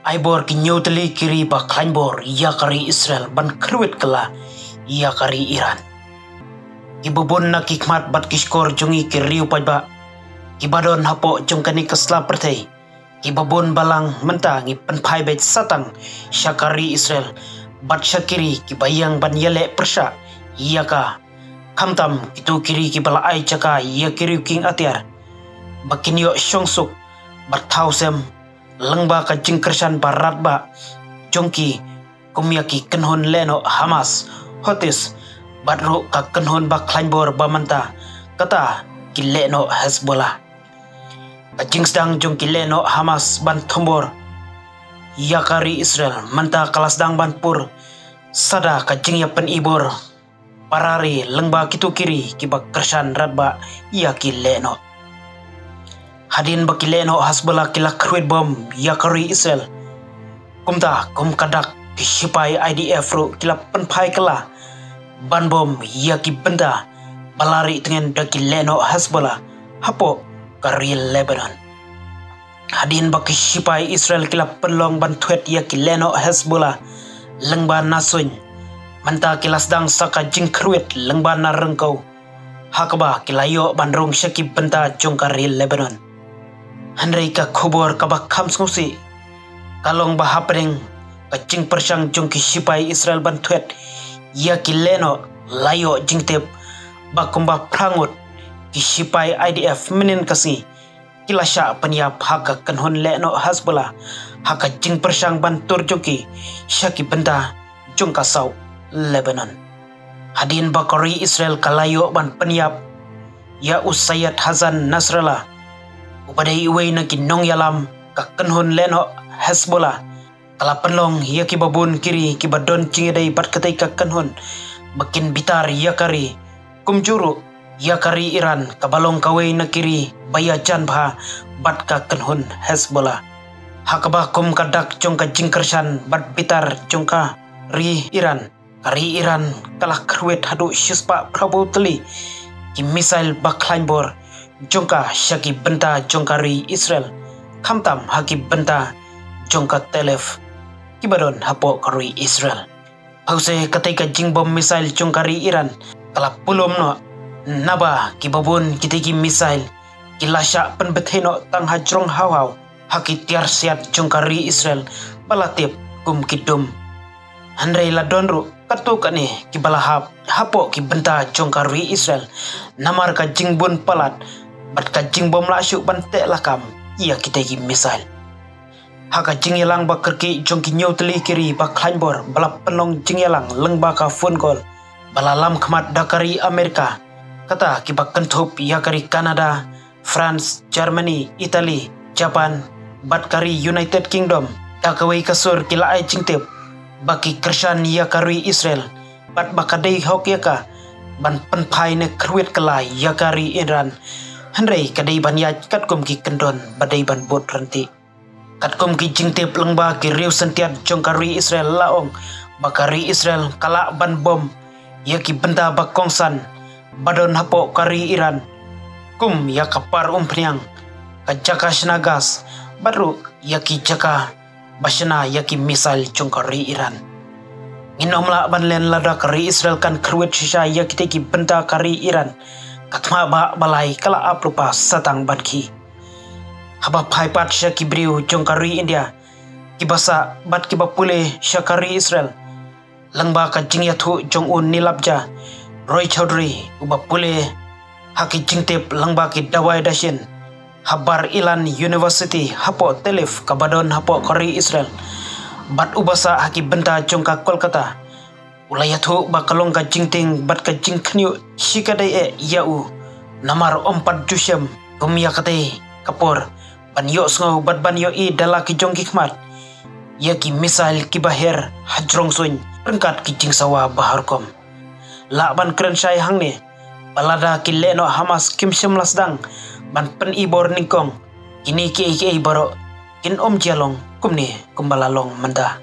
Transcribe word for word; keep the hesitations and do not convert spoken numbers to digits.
Ai bor ki hynñiew tylli ki ri ba khlaiñ bor ïa ka ri Israel ban kyrwit kylla ïa ka ri Iran. Kiba bun na ki khmat bad ki shkor jong ngi ki riewpaidbah kiba don hapoh jong kane ka sla pyrthei, kiba bun balang mynta ngi pynphai beit satang sha ka ri Israel bad sha ki ri kiba ïeng ban ïaleh pyrshah ïa ka. Khamtam kito ki ri kiba la ai jaka ïa ki riew kieng atiar ba kin ïoh shongsuk bad thaw sem lyngba ka jingkyrshan ba radbah jong ki, kum ïa ki kynhun lehnoh Hamas, Houthis, bad ruh ka kynhun ba khlaiñ bor ba mynta kata ki lehnoh Hezbollah. Ka jingsdang jong ki lehnoh Hamas ban thombor ïa ka ri Israel mynta ka la sdang ban pur sada ka jingïapyni bor para ri lyngba kito ki ri kiba kyrshan radbah ïa ki lehnoh. Hadien ba ki lehnoh Hezbollah ki la kyrwit bom ïa ka ri Israel, kumta kum ka dak ki shipai I D F ruh ki la pynphai kylla ban bom ïa ki bynta ba la rieh tngen da ki lehnoh Hezbollah hapoh ka ri Lebanon. Hadien ba ki shipai Israel ki la pynlong ban thwet ïa ki lehnoh Hezbollah lyngba na suiñ, mynta ki la sdang sa ka jingkyrwit lyngba na ryngkew, ha kaba ki la ïoh ban rung sha ki bynta jong ka ri Lebanon. Hynrei ka khubor kaba kham sngewsih ka long ba hapdeng ka jingpyrshang jong ki shipai Israel ban thwet ïa ki lehnoh, la ïoh jingtip ba kumba phra ngut ki shipai I D F mynnin ka sngi ki la shah pynïap ha ka kynhun lehnoh Hezbollah ha ka jingpyrshang ban tur jong ki sha ki bynta jong ka South Lebanon. Hadien ba ka ri Israel ka la ïoh ban pynïap ïa u Syed Hassan Nasrallah, uba dei uwei na ki nongïalam ka kynhun lehnoh Hezbollah, ka la pynlong ïa kiba bun ki ri kiba don jingïadei bad katei ka kynhun ba kin bitar ïa ka ri, kumjuh ruh ïa ka ri Iran kaba long kawei na ki ri ba ïajan bha bad ka kynhun Hezbollah. Ha kaba kum ka dak jong ka jingkyrshan bad bitar jong ka ri Iran, ka ri Iran ka la kyrwit haduh shispah phra phew tylli ki missile ba khlaiñ bor jong ka sha ki bynta jong ka ri Israel, khamtam ha ki bynta jong ka Tel Aviv kiba don hapoh ka ri Israel. Hawse katei ka jingbom missile jong ka ri Iran ka la pulom noh, naba kiba bun kitei ki missile ki la shah pynbthei noh tang ha jrong haw haw ha ki tiar siat jong ka ri Israel ba la tip kum ki dum. Hynrei la don ruh katto katne kiba la hap hapoh ki bynta jong ka ri Israel namar ka jingbun palat bad ka jingbym lah shuh ban teh lakam ïa kitei ki missile. Ha ka jingïalang ba kyrkieh jong ki hynñiew tylli ki ri ba khlaiñ bor ba la pynlong jingïalang lyngba ka phone call, ba la lam khmat da ka ri Amerika, kata kiba kynthup ïa ka ri Canada, France, Germany, Italy, Japan bad ka ri United Kingdom, da kawei ka sur ki la ai jingtip ba ki kyrshan ïa ka ri Israel bad ba ka dei hok ïa ka ban pynphai ne kyrwit kylla ïa ka ri Iran. Hynrei ka dei ban ïaid katkum ki kyndon ba dei ban bud ryntih. Katkum ki jingtip lyngba ki riew syntiat jong ka ri Israel la ong ba ka ri Israel ka lah ban bom ïa ki bynta ba kongsan ba don hapoh ka ri Iran, kum ïa ka par umphniang, ka jaka shna gas, bad ruh ïa ki jaka ba shna ïa ki missile jong ka ri Iran. Ngin ym lah ban len lada ka ri Israel kan kyrwit shisha ïa kitei ki bynta ka ri Iran. Ka thma ba ba lai ka la ap lypa satang ban khie. Haba phai pat sha ki briew jong ka ri India kiba sah bad kiba pule sha ka ri Israel, lyngba ka jingïathuh jong u Nilabja Roy Chaudhury, uba pule ha ki jingtip lyngba ki dawai dashin ha Bar Ilan University hapoh Tel Aviv kaba don hapoh ka ri Israel, bad uba sah ha ki bynta jong ka Kolkata, u la ïathuh ba ka long ka jingtieng bad ka jingkhynñiuh shikatdei eh ïa u, namar ym pat ju shem kum ïa katei ka por ban ïohsngew bad ban ïohi da la ki jong ki khmat ïa ki missile kiba her ha jrong suiñ ryngkat ki jingsawa ba har kum. Lah ban kren shai hangne ba lada ki lehnoh Hamas kim shym la sdang ban pyni bor nyngkong, kine kiei kiei baroh kin ym jia long kumne kumba la long mynta.